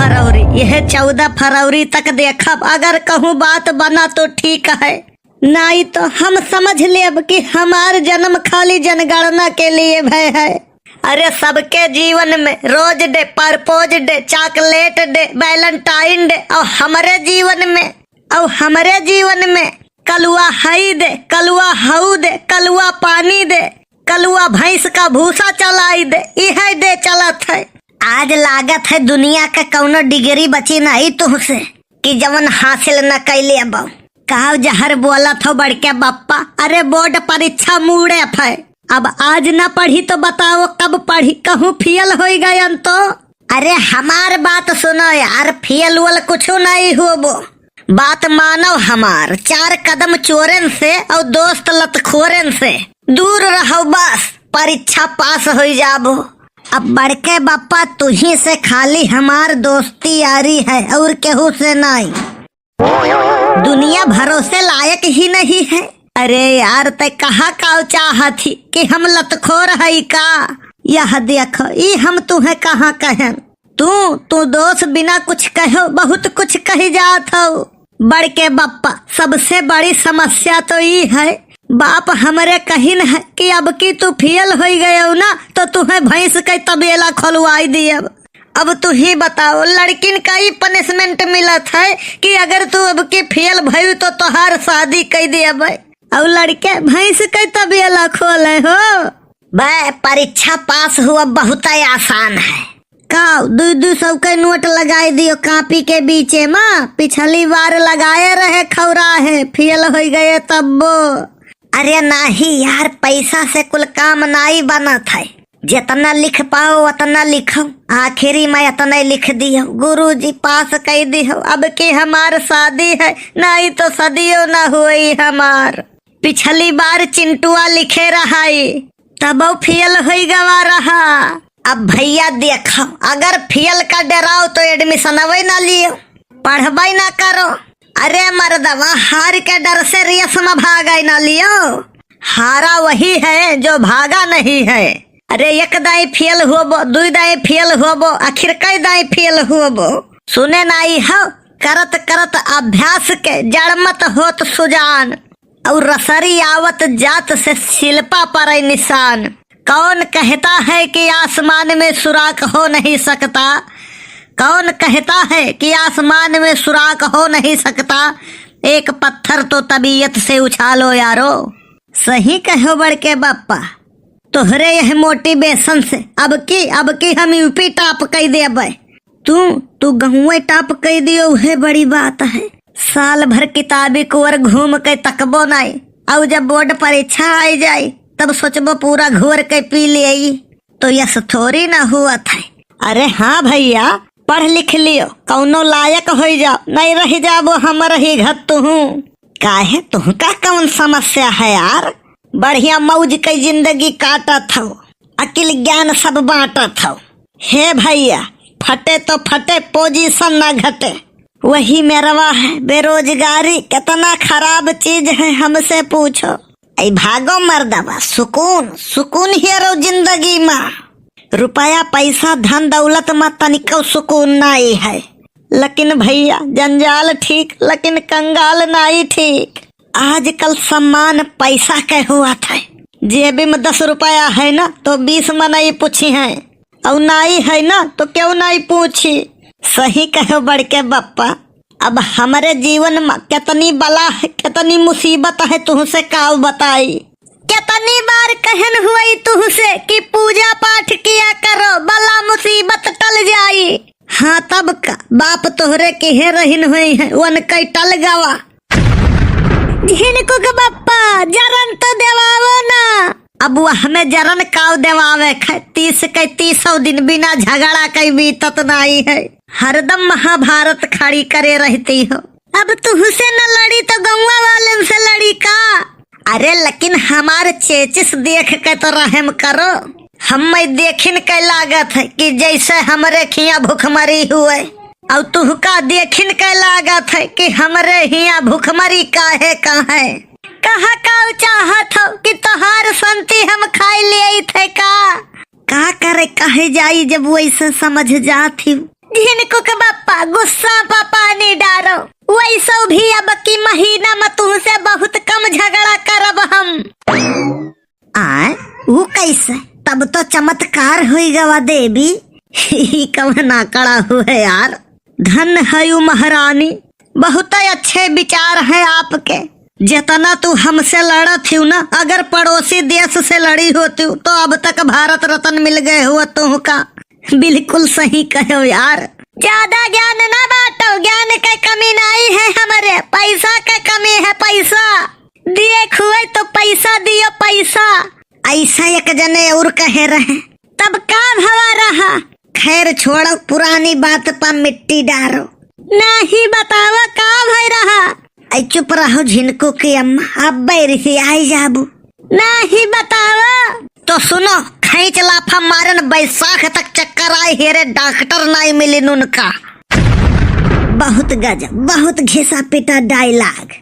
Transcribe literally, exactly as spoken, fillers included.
फरवरी, यह चौदह फरवरी तक देखब, अगर कहूँ बात बना तो ठीक है, नाई तो हम समझ लेब कि हमार जन्म खाली जनगणना के लिए भय है। अरे, सबके जीवन में Rose Day, Purpose Day, Chocolate Day, Valentine Day, और हमरे जीवन में, और हमरे जीवन में कलुआ हई दे, कलुआ हऊ दे, कलुआ पानी दे, कलुआ भैंस का भूसा चलाई दे, इहे day चलत है। आज लागत है दुनिया का कौनो degree बची नहीं तुहसे कि जवन हासिल न कैले अब। काव जहर बोलत हो बड़के बप्पा, अरे board परीक्षा मूड़े फै। अब आज न पढ़ी तो बताओ कब पढ़ी, कहूँ fail होई गयन तो। अरे हमार बात सुनो यार, fail उल कुछ नहीं होबो। बात मानो हमार, चार कदम चोरन से और दोस्त लतखोरन से दूर रहो बस, परीक्षा पास होई जाबो। अब बड़के बप्पा तुही से खाली हमार दोस्ती यारी है और केहू से नहीं। दुनिया भरोसे लायक ही नहीं है। अरे यार, तै कहा काव चाहत ही कि हम लतखोर हई का? यह देख, ई हम तुहे कहाँ कहन? तू, तू दोस्त बिना कुछ कहो बहुत कुछ कही जात हो। बड़के बप्पा, सबसे बड़ी समस्या तो ई है, बाप हमरे कहिन है कि अब की तू fail होई गयो ना, तो तुहे भैंस के तबेला खोलवाई दियब। अब तू ही बताओ, लड़किन का ई punishment मिलत है कि अगर तू अब की fail भयू तो तोहार शादी कई देबे। और लड़के भैंस के तबेला खोले हो। बे, परीक्षा पास हुआ बहुत आसान है। का दू दू सौ के नोट लगाए दियो कापी के बीचे मा? पिछली बार लगाए रहे खौरा है, fail होई गए तब्बो। अरे नाही यार, पैसा से कुल काम नाई बनत है। जितना लिख पाओ उतना लिखो, आखिरी में इतना लिख दियो, गुरुजी पास कई दियो, अब के हमार शादी है, नाई तो सदियो ना होई हमार। पिछली बार चिंटुआ लिखे रहाई, तबो fail होई गवा रहा। अब भैया देखो, अगर fail का डराओ तो admission अबे ना लियो, पढ़बे ना करो। अरे मर्दवा, हार के डर से race में भागे ना लियो। हारा वही है जो भागा नहीं है। अरे एक दाई fail होबो, दुई दाई fail होबो, आखिर कई दाई fail होबो? सुने नाई हो, करत करत अभ्यास के जड़ मत होत सुजान। और रसरी आवत जात से शिल्पा परै निशान। कौन कहता है कि आसमान में सुराख हो नहीं सकता? कौन कहता है कि आसमान में सुराख हो नहीं सकता? एक पत्थर तो तबीयत से उछालो यारो। सही कहो बड़के बप्पा, तोहरे यह motivation से अब की, अब की हम यूपी top कई देबे। तू, तू गहुए top कई दियो, उहे बड़ी बात है। साल भर किताबी कुवर घूम के तकबो नाई, अउ जब बोर्ड परीक्षा आई जाई, तब सोचबो पूरा घोर के पी लेई। तो यस थोड़ी ना हुआ था। अरे हाँ भैया, पढ़ लिख लियो, कौनो लायक होई जाओ, नहीं रह जाबो हमर ही घर तुहूँ। काहे, तुहका कौन समस्या है यार? बढ़िया मौज के जिंदगी काटत हो, अकिल ज्ञान सब बांटत हो। हे भैया, फटे तो फटे, position ना घटे। वही मेरवा है बेरोजगारी, कितना खराब चीज है, हमसे पूछो। ऐ भागो मर्दवा, सुकून, सुकून हेरो जिंदगी मा। रुपया, पैसा, धन, दौलत मा तनिको सुकून नाई है। लेकिन भैया, जंजाल ठीक, लेकिन कंगाल नाई ठीक। आजकल सम्मान पैसा के हुआ था। जेबी में दस रुपया है ना, तो बीस मनई पूछी हैं, और नाई है ना, तो क्यों नाई पूछी। सही कहो बड़के बप्पा, अब हमरे जीवन में कितनी बला है, कितनी मुसीबत है, तुहसे काव बताई। कितनी बार कहन हुई तुहसे कि पूजा पाठ किया करो, बला मुसीबत टल जाई। हाँ, तब का, बाप तोहरे के हे रहिन हुई है, वन कई टल गवा। झिनकुक बप्पा, जरन तो देवावो ना। अब वह हमें जरन काव देवावे है, तीस के तीसों दिन बिना झगड़ा कई बीतत नाई है। हरदम महाभारत खड़ी करे रहती हो। अब तुहसे न लड़ी तो गौवा वालन से लड़ी का? अरे लेकिन हमार चेचिस देख के तो रहम करो। हम्मै देखिन के लागत है कि जैसे हमरे खिया भुखमरी हुए, और तुहका देखिन के लागत है कि हमरे हिया भुखमरी काहे काहे। कहा काव चाहत हो कि तोहार संती हम खाई लेइत है का? का करे कहे जाई जब वैसे समझ जात ही। झिनकू के बप्पा, गुस्सा पा पानी डारो। वैसो भी अब की महीना में तुहसे बहुत कम झगड़ा करब हम। आय, ऊ कैसे? तब तो चमत्कार हुई गवा देवी। ई कवन आंकड़ा हुए यार? धन है यू महारानी, बहुत अच्छे विचार हैं आपके। जितना तू हमसे लड़त हिउ ना, अगर पड़ोसी देश से लड़ी होती तो अब तक भारत रत्न मिल गए हुआ तुहका। बिल्कुल सही कहो यार। ज्यादा ज्ञान ना बांटो, ज्ञान के कमी नाई है हमरे, पैसा के कमी है, पैसा। दिए खुए तो पैसा दियो, पैसा। ऐसा एक जने और कहे रहे। तब का भवा रहा? खैर छोड़ो, पुरानी बात पर मिट्टी डारो। नाही बतावा का भई रहा? ऐ चुप रहो झिनकू की अम्मा, अब बैरिसी आई जाबू। नाही बतावा। तो सुनो, खैंच लाफा मारन बैसाख तक चक्कर आए हेरे, डॉक्टर नाई मिलिन उनका। बहुत गजब, बहुत घिसा पिटा डायलॉग।